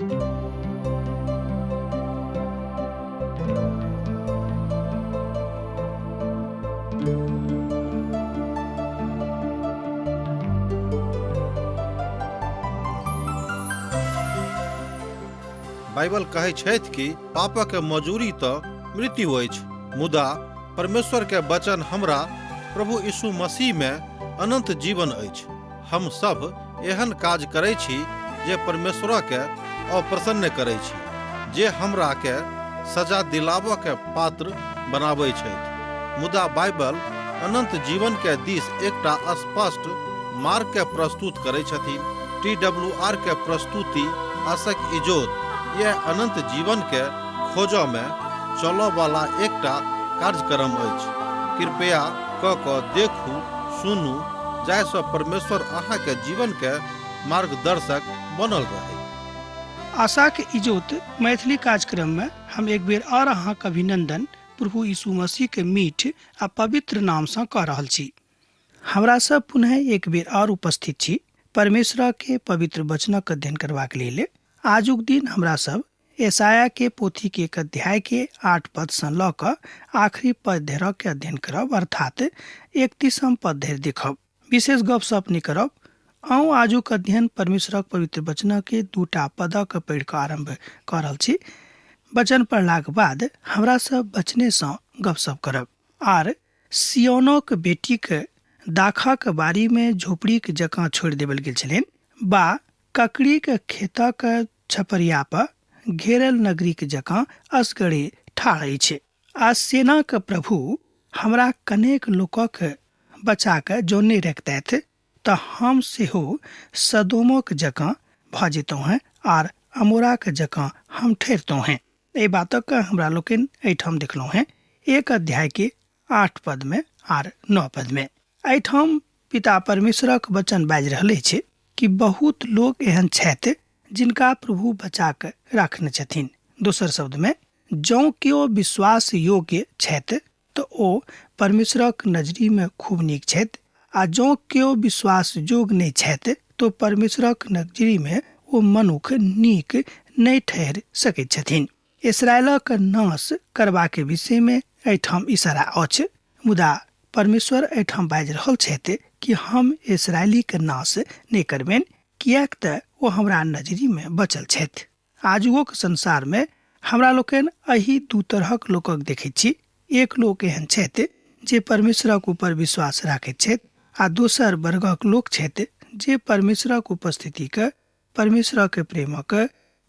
Bible कहै छथि कि पापक मजूरी तऽ मृत्यु अछि, मुदा परमेश्वर के वचन हमरा प्रभु यीशु मसीह में अनंत जीवन अछि। हम सब एहन काज करै छी जे परमेश्वर के अप्रसन्न करै छी, जे हमरा के सजा दिलाबऽ के पात्र बनाबै छथि। मुदा बाइबल अनंत जीवन के दिस एकटा स्पष्ट मार्ग के प्रस्तुत करै छथिन। टी डब्ल्यू आर के प्रस्तुति आशक इजोत यह अनंत जीवन के खोजऽ में चलऽ वाला एकटा कार्यक्रम अछि। कृपया क कऽ देखू, सुनू, जाहिसँ परमेश्वर अहाँ के जीवन के मार्गदर्शक बनल रहै। आशाक इजोत मैथिली कार्यक्रम में हम एक बेर और अहाँक अभिनंदन प्रभु यीशु मसीह के मीठ आ पवित्र नाम सँ कऽ रहल छी। हमरा सब पुनः एक बेर और उपस्थित छी परमेश्वर के पवित्र वचनक अध्ययन करबाक लेल। आजुक दिन हमरा सब यशायाह के पोथी के एक अध्याय के 8 पद सँ लऽ कऽ आखिरी पद धरि के अध्ययन करब, अर्थात 31 पद धरि देखब। विशेष गपशप नहि करब। अहूँ आजुक अध्ययन परमेश्वरक पवित्र वचन के दूटा पदक पढ़ि कऽ आरम्भ कऽ रहल छी। वचन पढ़लाक बाद हमरा सब वचने सँ गपशप करब। आर सियोनक बेटीक दाखक बारीमे झोपड़ीक जकाँ छोड़ि देबल गेल छलनि बा ककड़ीक खेतक छपरिया पर घेरल नगरीक जकाँ असगरे ठाढ़ अछि। आ सेनाक प्रभु हमरा कनेक लोकक बचा कऽ जँ नहि रखितथि तऽ हम सेहो सदोमक जकाँ भऽ जैतहुँ हेँ आर अमोराक जकाँ हम ठहरितहुँ हेँ। एहि बातक हमरा लोकनि एहिठाम देखलहुँ हेँ एक अध्याय के 8 पद में आर 9 पद में। एहिठाम पिता परमेश्वरक वचन बाजि रहल अछि कि बहुत लोक एहन छथि जिनका प्रभु बचा कऽ राखने छथिन। दोसर शब्द में जँ केओ विश्वास योग्य छथि तऽ ओ परमेश्वरक नजरी में खूब नीक छथि, आ जँ केओ विश्वास योग्य नहि छथि तऽ परमेश्वरक नजरी में ओ मनुख नीक नहि ठहरि सकैत छथिन। इसराइलक नाश करबाक विषय में एहिठाम इशारा अछि, मुदा परमेश्वर एहिठाम बाजि रहल छथि कि हम इसराइलीक नाश नहि करबनि, किएक तऽ ओ हमरा नजरी में बचल छथि। आजुओक संसार में हमरा लोकनि एहि दू तरहक लोकक देखैत छी। एक लोक एहन छथि जे परमेश्वरक ऊपर विश्वास राखैत छथि, आ दोसर वर्गक लोक छथि जे परमेश्वरक उपस्थितिक, परमेश्वरक प्रेमक,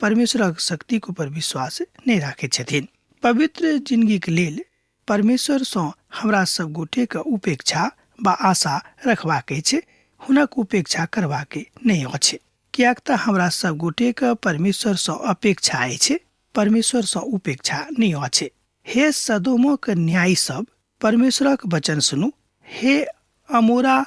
परमेश्वरक शक्तिक ऊपर विश्वास नहि राखैत छथिन। पवित्र जिंदगीक लेल परमेश्वर सँ हमरा सब गोटेक उपेक्षा बा आशा रखबाक अछि, हुनक उपेक्षा करबाक नहि अछि। किएक तऽ हमरा सब गोटेक परमेश्वर सँ अपेक्षा अछि, परमेश्वर सँ उपेक्षा नहि अछि। हे सदोमक न्यायी सब, परमेश्वरक वचन सुनू। हे अमोरा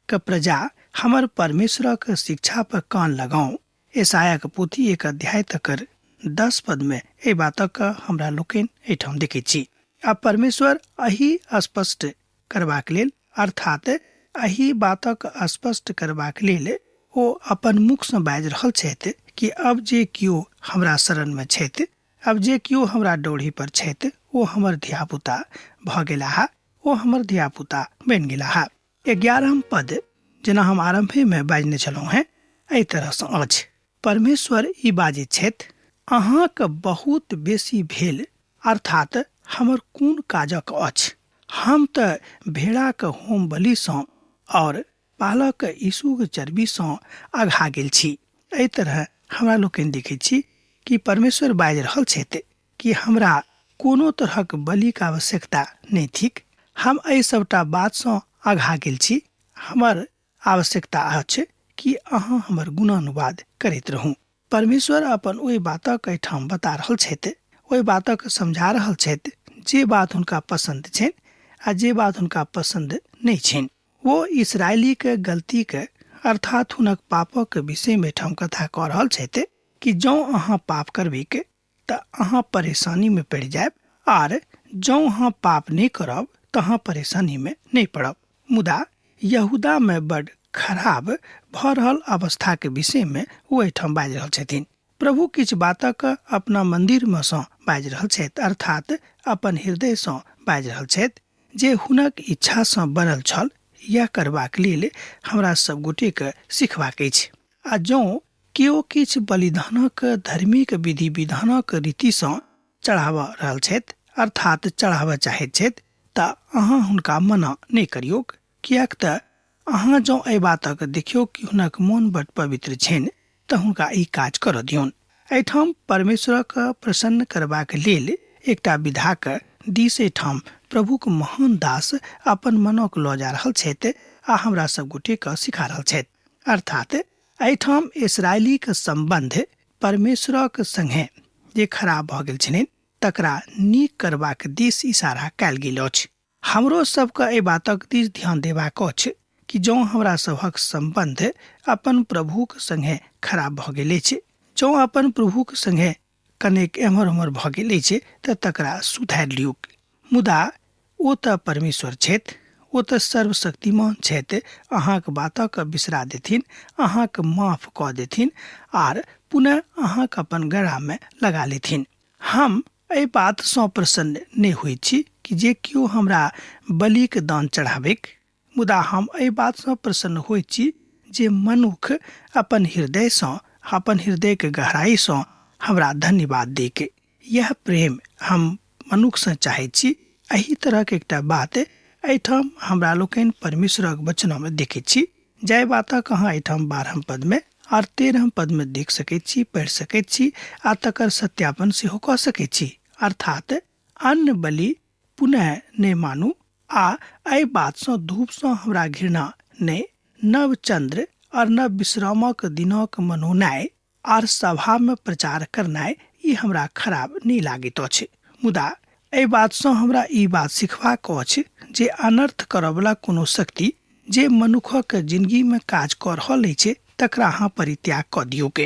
के प्रजा, हमर परमेश्वरक शिक्षा पर कान लगाउ। यशायाक पोथी एक अध्याय तकर 10 पद में एहि बातक हमरा लोकनि एहिठाम देखैत छी। आ परमेश्वर एहि स्पष्ट करबाक लेल, अर्थात एहि बातक स्पष्ट करबाक लेल ओ अपन मुख सँ बाजि रहल छथि कि अब जे केओ हमरा शरण में छथि, अब जे केओ हमरा डोढ़ी पर छथि, ओ हमर धियापुता भऽ गेलाह, ओ हमर धियापुता बनि गेलाह। 11 पद जेना हम आरम्भे में बाजने छलहुँ हेँ, एहि तरह सँ अछि। परमेश्वर ई बाजैत छथि, अहाँक बहुत बेसी भेल, अर्थात हमर कोन काजक अछि? हम तऽ भेड़ाक होम बलि सँ और पालक यीशुक चर्बी सँ अघा गेल छी। एहि तरह हमरा लोकनि देखैत छी कि परमेश्वर बाजि रहल छथि कि हमरा कोनो तरहक बलिक आवश्यकता नहि थिक। हम एहि सबटा बात सँ अघा गेल छी। हमर आवश्यकता अछि कि अहाँ हमर गुणानुवाद करैत रहू। परमेश्वर अपन ओहि बातक एहिठाम बता रहल छथि, ओहि बातक समझा रहल छथि जे बात हुनका पसंद छनि आ जे बात हुनका पसंद नहि छनि। ओ इसराइलीक गलतीक अर्थात हुनक पापक विषयमे एहिठाम कथा कऽ रहल छथि कि जँ अहाँ पाप करबैक तऽ अहाँ परेशानीमे पड़ि जायब, आर जँ अहाँ पाप नहि करब तऽ अहाँ परेशानीमे नहि पड़ब। मुदा यहूदामे बड खराब भऽ रहल अवस्थाक विषयमे ओ एहिठाम बाजि रहल छथिन। प्रभु किछु बातक अपना मन्दिरमे सँ बाजि रहल छथि, अर्थात अपन हृदयसँ बाजि रहल छथि जे हुनक इच्छासँ बनल छल। यह करबाक लेल हमरा सब गोटेके सिखबाक अछि। आ जँ केओ किछु बलिदानक धार्मिक विधि विधानक रीतिसँ चढ़ाबऽ रहल छथि, अर्थात चढ़ाबऽ चाहैत छथि, तऽ अहाँ हुनका मना नहि करियौक, किएक तऽ अहाँ जँ एहि बातक देखियौ कि हुनक मोन बड पवित्र छनि तऽ हुनका ई काज करऽ दियौन। एहिठाम परमेश्वरक प्रसन्न करबाक लेल एकटा विधाक दिस एहिठाम प्रभुक महान दास अपन मनक लऽ जा रहल छथि आ हमरा सब गोटेके सिखा रहल छथि। अर्थात एहिठाम इसराइलीक सम्बन्ध परमेश्वरक संगे जे खराब भऽ गेल छलनि तकरा नीक करबाक दिस इशारा कयल गेल अछि। हमरो सबके एहि बातक दिस ध्यान देबाक अछि कि जँ हमरा सभक सम्बन्ध अपन प्रभुक संगे खराब भऽ गेल अछि, जँ अपन प्रभुक संगे कनेक एम्हर ओम्हर भऽ गेल अछि तऽ तकरा सुधारि लियौक। मुदा ओ तऽ परमेश्वर छथि, ओ तऽ सर्वशक्तिमान छथि, अहाँक बातक बिसरा देथिन, अहाँक माफ कऽ देथिन आर पुनः अहाँक अपन गरामे लगा लेथिन। हम एहि बातसँ प्रसन्न नहि होइत छी कि जे केओ हमरा बलिक दान चढ़ाबैक, मुदा हम एहि बातसँ प्रसन्न होइत छी जे मनुख अपन हृदयसँ, अपन हृदयके गहराइसँ हमरा धन्यवाद दैक। यह प्रेम हम मनुखसँ चाहैत छी। एहि तरहक एकटा बात एहिठाम हमरा लोकनि परमेश्वरक वचनमे देखैत छी, जाहि बातक अहाँ एहिठाम 12 पदमे आर 13 पदमे देख सकैत छी, पढ़ि सकैत छी आ तकर सत्यापन सेहो कऽ सकैत छी। अर्थात अन्न बलि पुनः नहि मानू आ एहि बातसँ धूपसँ हमरा घृणा नहि, नव चंद्र और नव विश्रामक दिनक मनौनाइ आर सभामे प्रचार करनाइ ई हमरा खराब नहि लागैत अछि। मुदा एहि बातसँ हमरा ई बात सिखबाक अछि जे अनर्थ करऽवला कोनो शक्ति जे मनुखक जिंदगीमे काज कऽ रहल अछि तकरा अहाँ परित्याग कऽ दियौक।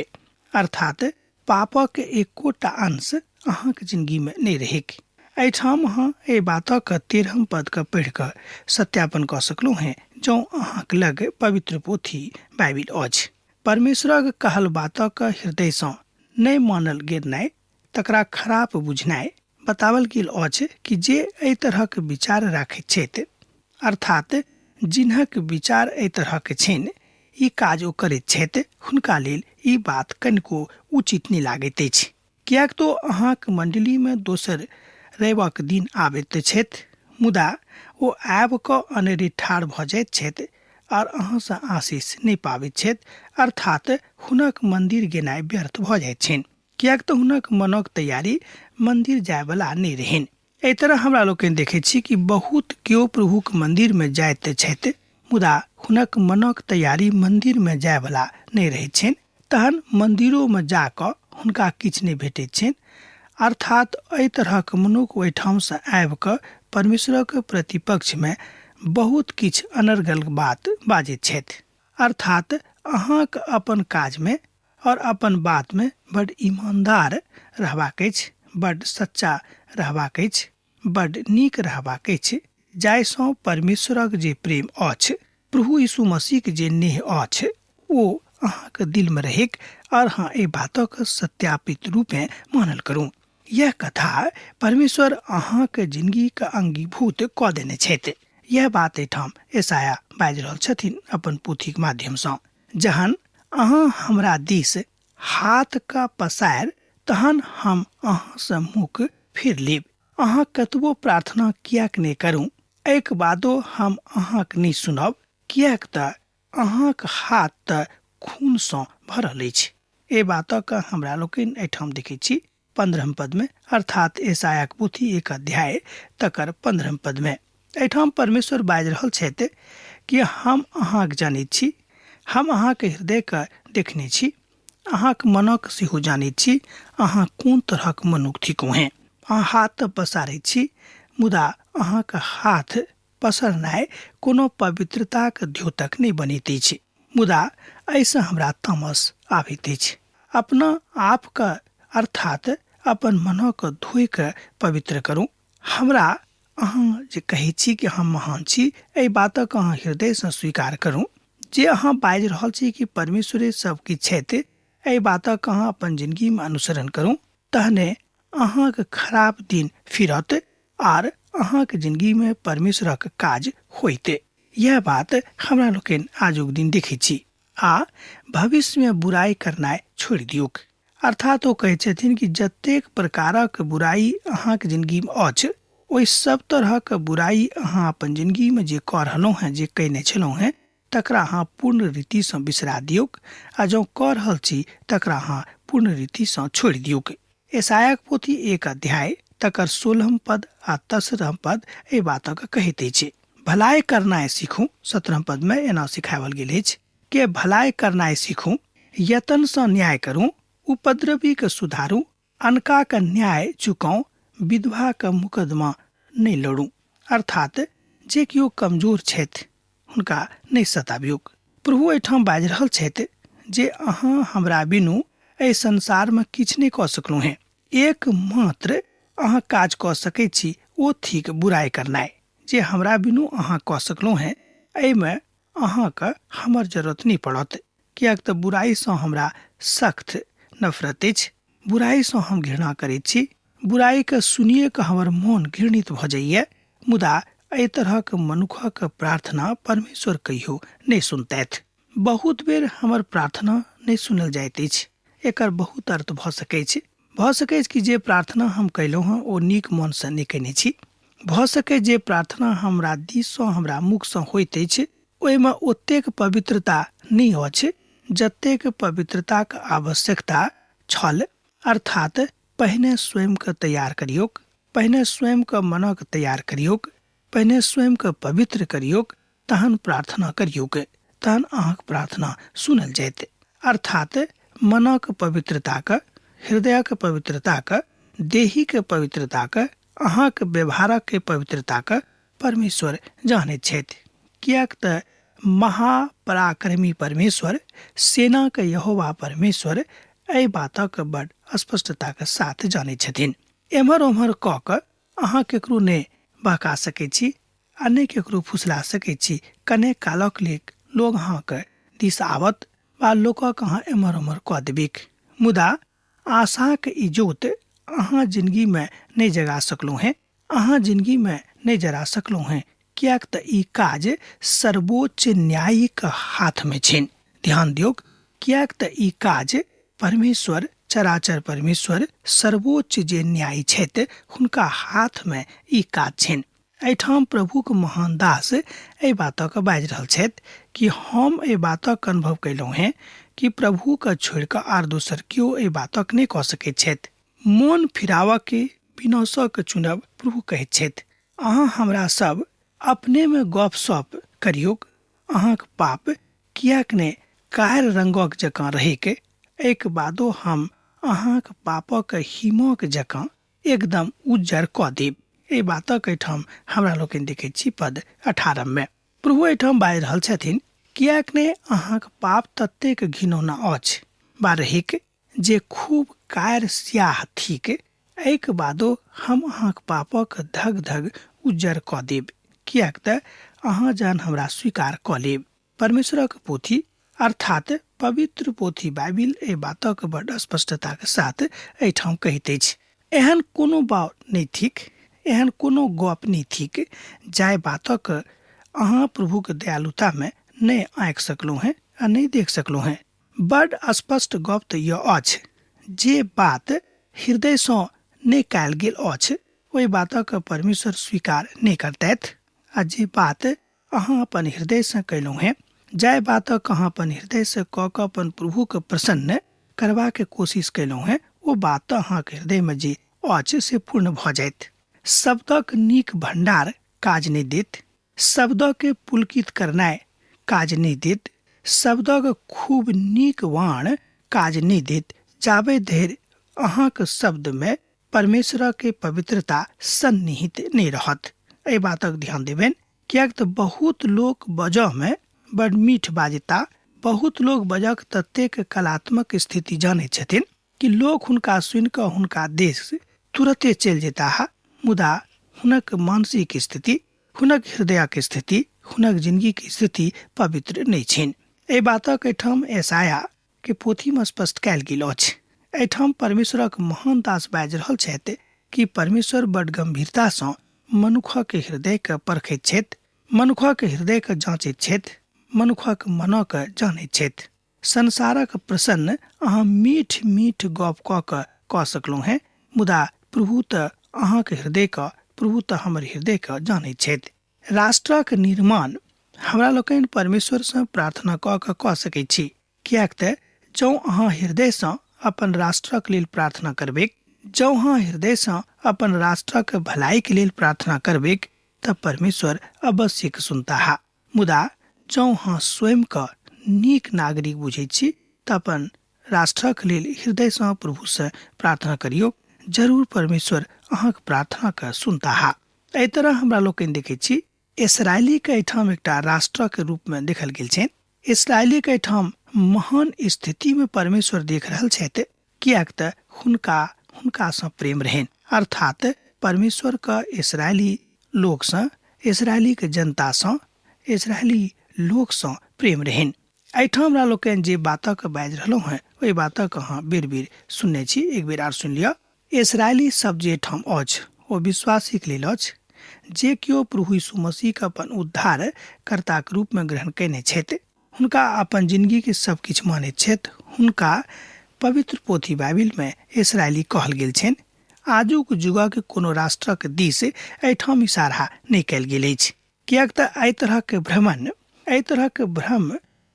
अर्थात पापक एकोटा अंश अहाँक जिंदगीमे नहि रहैक। एहिठाम अहाँ एहि बातक 13 पदके पढ़ि कऽ सत्यापन कऽ सकलहुँ हेँ जँ अहाँक लग पवित्र पोथी बाइबिल अछि। परमेश्वरक कहल बातक हृदयसँ नहि मानल गेनाइ, तकरा खराब बुझनाइ बतावल गेल अछि कि जे एहि तरहक विचार राखैत छथि, अर्थात जिन्हक विचार एहि तरहक छनि, ई काज ओ करैत छथि, हुनका लेल ई बात कनिको उचित नहि लागैत अछि। किएक तो अहाँक मण्डलीमे दोसर रविक दिन आबैत छथि, मुदा ओ आबि कऽ अनेरे ठाढ़ भऽ जाइत छथि आर अहाँसँ आशीष नहि पाबैत छथि, अर्थात हुनक मन्दिर गेनाइ व्यर्थ भऽ जाइत छनि, किएक तऽ हुनक मनक तैयारी मन्दिर जायवला नहि रहनि। एहि तरह हमरा लोकनि देखैत छी कि बहुत केओ प्रभुक मन्दिरमे जाइत छथि, मुदा हुनक मनक तैयारी मन्दिरमे जायवला नहि रहैत छनि, तहन मन्दिरोमे जा कऽ हुनका किछु नहि भेटैत छनि। अर्थात एहि तरहक मनुख ओहिठामसँ आबि कऽ परमेश्वरक प्रतिपक्षमे बहुत किछु अनर्गल बात बाजैत छथि। अर्थात अहाँक अपन काजमे और अपन बातमे बड ईमानदार रहबाक अछि, बड सच्चा रहबाक अछि, बड नीक रहबाक अछि, जाहिसँ परमेश्वरक जे प्रेम अछि, प्रभु यीशु मसीहक जे नेह अछि, ओ अहाँक दिलमे रहैक और अहाँ एहि बातक सत्यापित रूपेँ मानल करू। यह कथा परमेश्वर अहाँक जिंदगीक अंगीभूत कऽ देने छथि। यह बात एहिठाम यशायाह बाजि रहल छथिन अपन पोथीक माध्यमसँ। जहन अहाँ हमरा दिस हाथ का पसारि तहन हम अहाँसँ मुख फिर लेब। अहाँ कतबो प्रार्थना किएक नहि करू, एहिके बादो हम अहाँक नहि सुनब, किएक तऽ अहाँक हाथ तऽ खूनसँ भरल अछि। एहि बातक हमरा लोकनि एहिठाम देखैत छी 15 पदमे, अर्थात यशायाहक पोथी 1 अध्याय तकर 15 पदमे। एहिठाम परमेश्वर बाजि रहल छथि कि हम अहाँक जानैत छी, हम अहाँक हृदयके देखने छी, अहाँक मनक सेहो जानैत छी, अहाँ कोन तरहक मनुख थिकहुँ हेँ। अहाँ हाथ तऽ पसारैत छी, मुदा अहाँक हाथ पसरनाइ कोनो पवित्रताक द्योतक नहि बनैत अछि। मुदा एहिसँ हमरा तामस आबैत अछि। अपना आपके अर्थात अपन मनक धोइ कऽ पवित्र करू। हमरा अहाँ जे कहै छी कि हम महान छी, एहि बातक अहाँ हृदयसँ स्वीकार करू। जे अहाँ बाजि रहल छी कि परमेश्वरे सब किछु छथि, एहि बातक अहाँ अपन जिंदगीमे अनुसरण करू, तहने अहाँके खराब दिन फिरत आर अहाँके जिंदगीमे परमेश्वरक काज होइते। यह बात हमरा लोकनि आजुक दिन देखै छी। आ भविष्यमे बुराइ करनाइ छोड़ि दियौक। अर्थात ओ कहै छथिन कि जतेक प्रकारक बुराइ अहाँके जिंदगीमे अछि, ओहि सब तरहक बुराइ अहाँ अपन जिंदगीमे जे कऽ रहलहुँ हेँ, जे कयने छलहुँ हेँ, तकरा अहाँ पूर्ण रीतिसँ बिसरा दियौक, आ जँ कऽ रहल छी तकरा अहाँ पूर्ण रीतिसँ छोड़ि दियौक। यशायाक पोथी 1 अध्याय तकर 16 पद आ 17 पद एहि बातक कहैत अछि। भलाइ करनाइ सीखू, 17 पदमे एना सिखाओल गेल अछि कि भलाइ करनाइ सीखू, यतनसँ न्याय करू, उपद्रवीके सुधारू, अनकाके न्याय चुकाउ, विधवाके मुकदमा नहि लड़ू। अर्थात जे केओ कमजोर छथि हुनका नहि सताबियौक। प्रभु एहिठाम बाजि रहल छथि जे अहाँ हमरा बिनु एहि संसारमे किछु नहि कऽ सकलहुँ हेँ। एकमात्र अहाँ काज कऽ सकै छी, ओ थिक बुराइ करनाइ। जे हमरा बिनु अहाँ कऽ सकलहुँ हेँ, एहिमे अहाँके हमर जरूरत नहि पड़त, किएक तऽ बुराइसँ हमरा सख्त नफरत अछि, बुराइसँ हम घृणा करैत छी, बुराइके सुनिए कऽ हमर मोन घृणित भऽ जाइए। मुदा एहि तरहक मनुखक प्रार्थना परमेश्वर कहियो नहि सुनतथि। बहुत बेर हमर प्रार्थना नहि सुनल जाइत अछि। एकर बहुत अर्थ भऽ सकैत भऽ सकैछ कि जे प्रार्थना हम कयलहुँ हँ ओ नीक मोनसँ नहि कयने छी। भऽ सकैछ जे प्रार्थना हमरा दिससँ, हमरा मुखसँ होइत अछि, ओहिमे ओतेक पवित्रता नहि अछि जतेक पवित्रताक आवश्यकता छल। अर्थात पहिने स्वयंके तैयार करियौक, पहिने स्वयंके मनक तैयार करियौक, पहिने स्वयंके पवित्र करियौक, तहन प्रार्थना करियौक, तहन अहाँक प्रार्थना सुनल जायत। अर्थात मनक पवित्रताक, हृदयक पवित्रताक, देहीक पवित्रताक, अहाँक व्यवहारक पवित्रताक परमेश्वर जानैत छथि। किएक तऽ महापराक्रमी परमेश्वर, सेनाक यहोवा परमेश्वर एहि बातक बड स्पष्टताक साथ जानैत छथिन। एम्हर ओम्हर कऽ कऽ अहाँ केकरो नहि बहका सकै छी आ नहि केकरो फुसला सकै छी। कने कालक लेल लोग अहाँके दिस आवत वा लोकक अहाँ एम्हर ओम्हर कऽ देबिक, मुदा आशाक इजोत अहाँ जिंदगीमे नहि जगा सकलहुँ हेँ, अहाँ जिंदगीमे नहि जरा सकलहुँ हेँ, किएक तऽ ई काज सर्वोच्च न्यायिक हाथमे छनि। ध्यान दियौक, किएक तऽ ई काज परमेश्वर, चराचर परमेश्वर, सर्वोच्च जे न्यायी छथि हुनका हाथमे ई काज छनि। एहिठाम प्रभुक महान दास एहि बातक बाजि रहल छथि कि हम एहि बातक अनुभव कयलहुँ हेँ कि प्रभुके छोड़ि कऽ आर दोसर केओ एहि बातक नहि कऽ सकैत छथि। मोन फिराबऽके, विनाशक चुनब प्रभु कहैत छथि। अहाँ हमरा सब अपनेमे गपशप करियौक, अहाँक पाप किएक नहि कार रंगक जकाँ रहैक, एहिके बादो हम अहाँक पापक हिमक जकाँ एकदम उज्जर कऽ देब। एहि बातक एहिठाम हमरा लोकनि देखैत छी पद 18 मे। प्रभु एहिठाम बाजि रहल छथिन, किएक नहि अहाँक पाप ततेक घिनौना अछि बा रहैक जे खूब कार स्याह थिक, एहिके बादो हम अहाँक पापक धग धग उज्जर कऽ देब, किएक तऽ अहाँ जहन हमरा स्वीकार कऽ लेब। परमेश्वरक पोथी अर्थात पवित्र पोथी बाइबिल एहि बातक बड स्पष्टताक साथ एहिठाम कहैत अछि। एहन कोनो बात नहि थिक, एहन कोनो गप नहि थिक जाहि बातक अहाँ प्रभुक दयालुतामे नहि आँकि सकलहुँ हेँ आ नहि देख सकलहुँ हेँ। बड स्पष्ट गप तऽ यह अछि, जे बात हृदयसँ नहि कयल गेल अछि ओहि बातक परमेश्वर स्वीकार नहि करतथि, आ जे बात अहाँ अपन हृदयसँ कयलहुँ हेँ, जाहि बातक अहाँ अपन हृदयसँ कऽ कऽ अपन प्रभुके प्रसन्न करबाक कोशिश कयलहुँ हेँ, ओ बात तऽ अहाँके हृदयमे जे अछि से पूर्ण भऽ जायत। शब्दक नीक भण्डार काज नहि देत, शब्दके पुलकित करनाइ काज नहि देत, शब्दक खूब नीक वाण काज नहि देत, जाबे धरि अहाँक शब्दमे परमेश्वरके पवित्रता सन्निहित नहि रहत। एहि बातक ध्यान देबनि, किएक तऽ बहुत लोक बजऽमे बड मीठ बाजता, बहुत लोक बजक ततेक कलात्मक स्थिति जानैत छथिन कि लोक हुनका सुनि कऽ हुनका देश तुरते चलि जेताह, मुदा हुनक मानसिक स्थिति, हुनक हृदयक स्थिति, हुनक जिंदगीक स्थिति पवित्र नहि छनि। एहि बातक एहिठाम यशाया के पोथीमे स्पष्ट कयल गेल अछि। एहिठाम परमेश्वरक महान दास बाजि रहल छथि कि परमेश्वर बड गंभीरतासँ मनुखक हृदयके परखैत छथि, मनुखक हृदयके जाँचैत छथि, मनुखक मनके जानैत छथि। संसारक प्रसन्न अहाँ मीठ मीठ गप कऽ कऽ सकलहुँ हेँ, मुदा प्रभु तऽ अहाँके हृदयके, प्रभु तऽ हमर हृदयके जानैत छथि। राष्ट्रक निर्माण हमरा लोकनि परमेश्वरसँ प्रार्थना कऽ कऽ कऽ सकैत छी, किएक तऽ जँ अहाँ हृदयसँ अपन राष्ट्रक लेल प्रार्थना करबैक, जँ अहाँ हृदयसँ अपन राष्ट्रक भलाइके लेल प्रार्थना करबैक तऽ परमेश्वर अवश्य सुनताह। मुदा जँ अहाँ स्वयंके नीक नागरिक बुझैत छी तऽ अपन राष्ट्रक लेल हृदयसँ प्रभुसँ प्रार्थना करियौ, जरूर परमेश्वर अहाँके प्रार्थनाके सुनताह। एहि तरह हमरा लोकनि देखै छी इसराइलीके एहिठाम एकटा राष्ट्रके रूपमे देखल गेल छै। इसराइलीके एहिठाम महान स्थितिमे परमेश्वर देख रहल छथि, किएक तऽ हुनकासँ प्रेम रहनि। अर्थात परमेश्वरके इसराइली लोकसँ, इसराइलीके जनतासँ, इसराइली लोकसँ प्रेम रहनि। एहिठाम हमरा लोकनि जे बातक बाजि रहलहुँ हेँ ओहि बातक अहाँ बेर बेर सुनने छी, एक बेर आर सुनि लिअ। इसराइली सब जे एहिठाम अछि ओ विश्वासीके लेल अछि, जे केओ प्रभु यीशु मसीहके अपन उद्धार कर्ताके रूपमे ग्रहण कयने छथि, हुनका अपन जिंदगीके सब किछु मानैत छथि, हुनका पवित्र पोथी बाइबिलमे इसराइली कहल गेल छनि। आजुक युगक कोनो राष्ट्रक दिस एहिठाम इशारा नहि कयल गेल अछि, किएक तऽ एहि तरहक भ्रमण, एहि तरहक भ्रम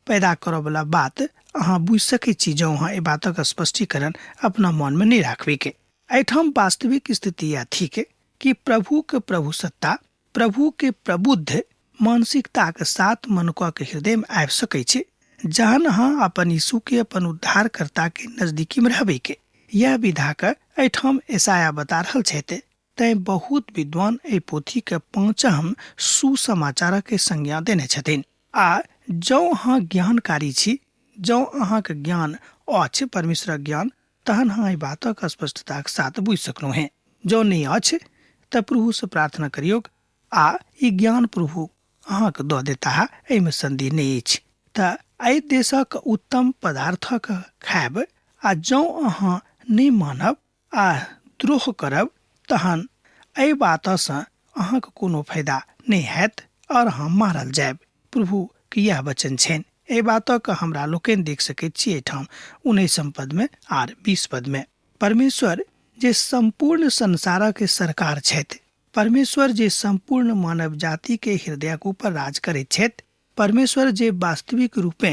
पैदा करऽवला बात अहाँ बुझि सकैत छी जँ अहाँ एहि बातक स्पष्टीकरण अपना मनमे नहि राखबैके। एहिठाम वास्तविक स्थिति यह थिक कि प्रभुके प्रभुसत्ता, प्रभुके प्रबुद्ध मानसिकताके साथ मनुखक हृदयमे आबि सकै छै जहन अहाँ अपन यीशुके, अपन उद्धारकर्ताके नजदीकीमे रहबैके। यह विधाके एहिठाम ईसाया बता रहल छथि। तैं बहुत विद्वान एहि पोथीके पाँचम सुसमाचारक संज्ञा देने छथिन। आ जँ अहाँ ज्ञानकारी छी, जँ अहाँके ज्ञान अछि, परमेश्वरक ज्ञान, तहन अहाँ एहि बातक स्पष्टताक साथ बुझि सकलहुँ हेँ। जँ नहि अछि तऽ प्रभुसँ प्रार्थना करियौक आ ई ज्ञान प्रभु अहाँके दऽ देताह, एहिमे सन्देह नहि अछि। तऽ एहि देशक उत्तम पदार्थक खायब आ जँ अहाँ नहि मानब आ द्रोह करब तहन एहि बातसँ अहाँके कोनो फायदा नहि हैत और अहाँ मारल जायब। प्रभुके इएह वचन छनि। एहि बातक हमरा लोकनि देख सकैत छी एहिठाम 19 पदमे आर 20 पदमे। परमेश्वर जे सम्पूर्ण संसारक सरकार छथि, परमेश्वर जे सम्पूर्ण मानव जातिके हृदयक ऊपर राज करैत छथि, परमेश्वर जे वास्तविक रूपे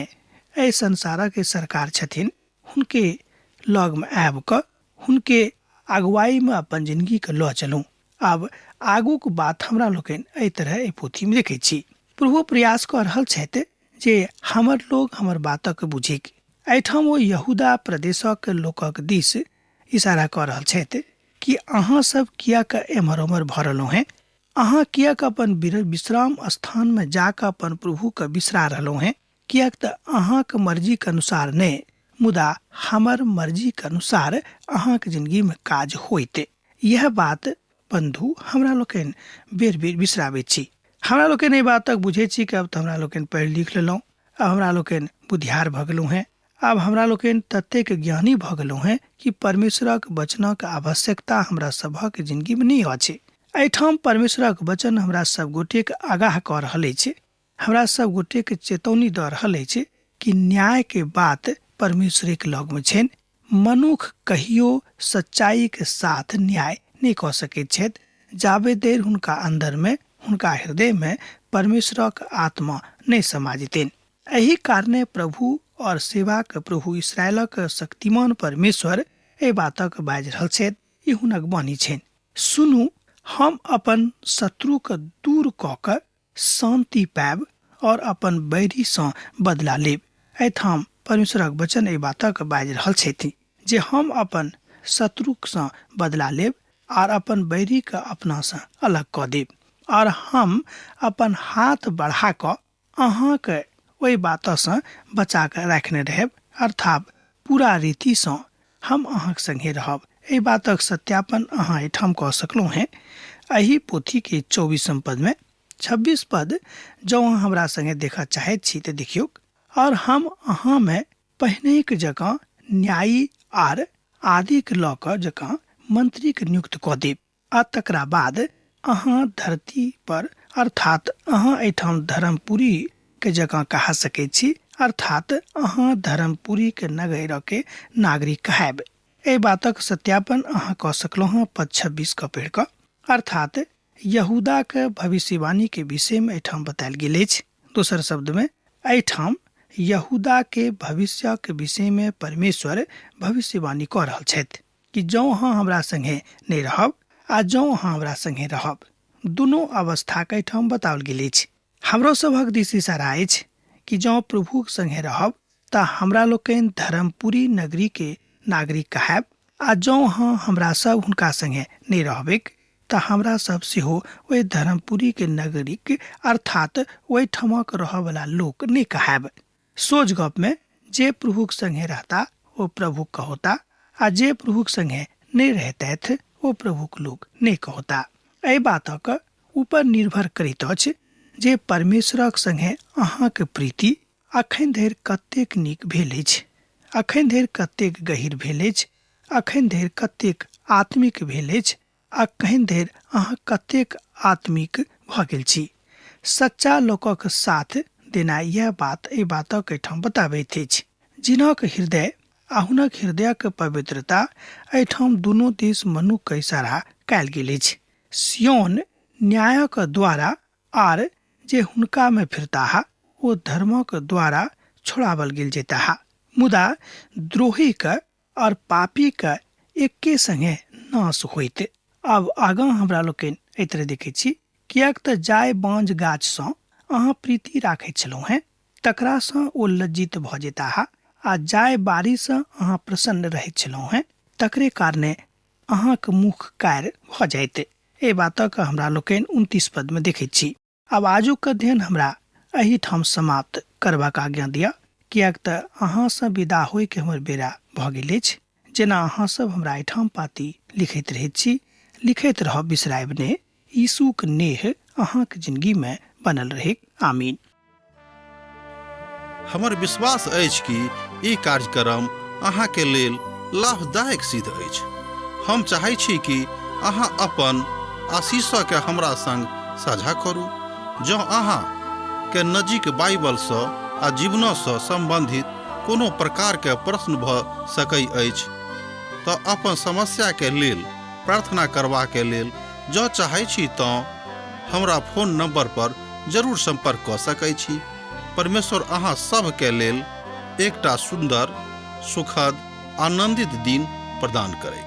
एहि संसारक सरकार छथिन, हुनके लगमे आबि कऽ हुनके अगुवाईमे अपन जिंदगीके लऽ चलू। आब आगूक बात हमरा लोकनि एहि तरह एहि पोथीमे देखै छी। प्रभु प्रयास कऽ रहल छथि जे हमर लोग हमर बातक बुझिक। एहिठाम ओ यहूदा प्रदेशक लोकक दिस इशारा कऽ रहल छथि कि अहाँ सब किएक एम्हर ओम्हर भऽ रहलहुँ हेँ, अहाँ किएक अपन विश्राम स्थानमे जाकऽ अपन प्रभुके बिसरा रहलहुँ हेँ, किएक तऽ अहाँके मर्जीके अनुसार नहि मुदा हमर मर्जीके अनुसार अहाँके जिंदगीमे काज होइत। यह बात बंधु हमरा लोकनि बेर बेर बिसराबै छी। हमरा लोकनि एहि बातक बुझै छी कि अब तऽ हमरा लोकनि पढ़ि लिख लेलहुँ, अब हमरा लोकनि बुधियार भऽ गेलहुँ हेँ, आब हमरा लोकनि ततेक ज्ञानी भऽ गेलहुँ हेँ कि परमेश्वरक वचनक आवश्यकता हमरा सभक जिंदगीमे नहि अछि। एहिठाम परमेश्वरक वचन हमरा सब गोटेके आगाह कऽ रहल अछि, हमरा सब गोटेके चेतौनी दऽ रहल अछि कि न्यायके बात परमेश्वरेके लगमे छनि। मनुख कहियो सच्चाईके साथ न्याय नहि कऽ सकैत छथि जाबे देर हुनका अन्दरमे, हुनका हृदयमे परमेश्वरक आत्मा नहि समा जेतनि। एहि कारणे प्रभु और सेवाक प्रभु इसराइलक शक्तिमान परमेश्वर एहि बातक बाजि रहल छथि, ई हुनक वाणी छनि। सुनू, हम अपन शत्रुके दूर कऽ कऽ शान्ति पायब और अपन बैरीसँ बदला लेब। एहिठाम परमेश्वरक वचन एहि बातक बाजि रहल छथि जे हम अपन शत्रुसँ बदला लेब आर अपन बैरीके अपनासँ अलग कऽ देब, और हम अपन हाथ बढ़ा कऽ अहाँके ओहि बातसँ बचा कऽ राखने रहब, अर्थात पूरा रीतिसँ हम अहाँके संगे रहब। एहि बातक सत्यापन अहाँ एहिठाम कऽ सकलहुँ हेँ एहि पोथीके 24 पदमे। 26 पद जँ अहाँ हमरा संगे देखऽ चाहैत छी तऽ देखियौक। और हम अहाँमे पहिनेक जकाँ न्यायी आर आदिक लऽ कऽ जकाँ मंत्रीक नियुक्त कऽ देब आ तकरा बाद अहाँ धरती पर, अर्थात अहाँ एहिठाम धर्मपुरी के जकाँ कहा सकैत छी, अर्थात अहाँ धर्मपुरी के नगर के नागरिक कहायब। एहि बातक सत्यापन अहाँ कऽ सकलहुँ हँ पद 26 के पढ़ि कऽ। अर्थात यहूदा के भविष्यवाणी के विषय में एहिठाम बतायल गेल अछि। दोसर शब्द में एहिठाम यहूदा के भविष्य के विषय में परमेश्वर भविष्यवाणी कऽ रहल छथि कि जँ अहाँ हमरा संगे नहि रहब आ जँ अहाँ हमरा संगे रहब, दुनू अवस्थाके एहिठाम बताओल गेल अछि। हमरो सभक दिस इशारा अछि कि जँ प्रभुक संगे रहब तऽ हमरा लोकनि धर्मपुरी नगरी के नागरिक कहायब आ जँ अहाँ हमरा सब हुनका संगे नहि रहबैक तऽ हमरा सब सेहो ओहि धर्मपुरी के नगरीक अर्थात ओहिठामक रहऽवला लोक नहि कहायब। सोझ गप में जे प्रभुक संगे रहता ओ प्रभु कहोता आ जे प्रभुक संगे नहि रहतथि ओ प्रभुक लोक नहि कहोता। एहि बातक ऊपर निर्भर करैत अछि जे परमेश्वरक संगे अहाँक प्रीति अखन धरि कतेक नीक भेल अछि, अखन धरि कतेक गहीर भेल अछि, अखन धरि कतेक आत्मिक भेल अछि आ कहिन धरि अहाँ कतेक आत्मिक भऽ गेल छी। सच्चा लोकक साथ देनाइ यैह बात एहि बातक एहिठाम बताबैत अछि। जिनक हृदय आ हुनक हृदयक पवित्रता एहिठाम दुनू दिस मनुख के इशारा कयल गेल अछि। सिय्योन न्यायक द्वारा आर जे हुनका में फिरताह ओ धर्मक द्वारा छोड़ावल गेल जेताह। मुदा द्रोहीक और पापी के एके संगे नाश होइत। आब आगाँ हमरा लोकनि एहि तरह देखैत छी, किएक तऽ जाय बाँझ गाछ सँ अहाँ प्रीति राखैत छलहुँ हेँ तकरा सँ ओ लज्जित भऽ जेताह आ जाय बारी सँ अहाँ प्रसन्न रहैत छलहुँ हेँ तकरे कारणे अहाँक मुख कार भऽ जाइत। एहि बातक हमरा लोकनि 29 पद में देखैत छी। आब आजुक अध्ययन हमरा एहिठाम समाप्त करबाक आज्ञा दिअ, किएक तऽ अहाँसँ विदा होइके हमर बेरा भऽ गेल अछि। जेना अहाँ सब हमरा एहिठाम पाती लिखैत रहैत छी, लिखैत रहब, बिसरायब नहि। यीशुक नेह अहाँक जिंदगीमे बनल रहैक। आमीन। हमर विश्वास अछि कि ई कार्यक्रम अहाँके लेल लाभदायक सिद्ध अछि। हम चाहै छी कि अहाँ अपन आशीषके हमरा संग साझा करू। जँ अहाँ के नजीक बाइबलसँ आ जीवनसँ सम्बन्धित कोनो प्रकारके प्रश्न भऽ सकै अछि तऽ अपन समस्याके लेल प्रार्थना करबाके लेल जँ चाहै छी तँ हमरा फोन नंबर पर जरूर संपर्क कऽ सकै छी। परमेश्वर अहाँ सभके लेल एकटा सुन्दर, सुखद, आनंदित दिन प्रदान करैक।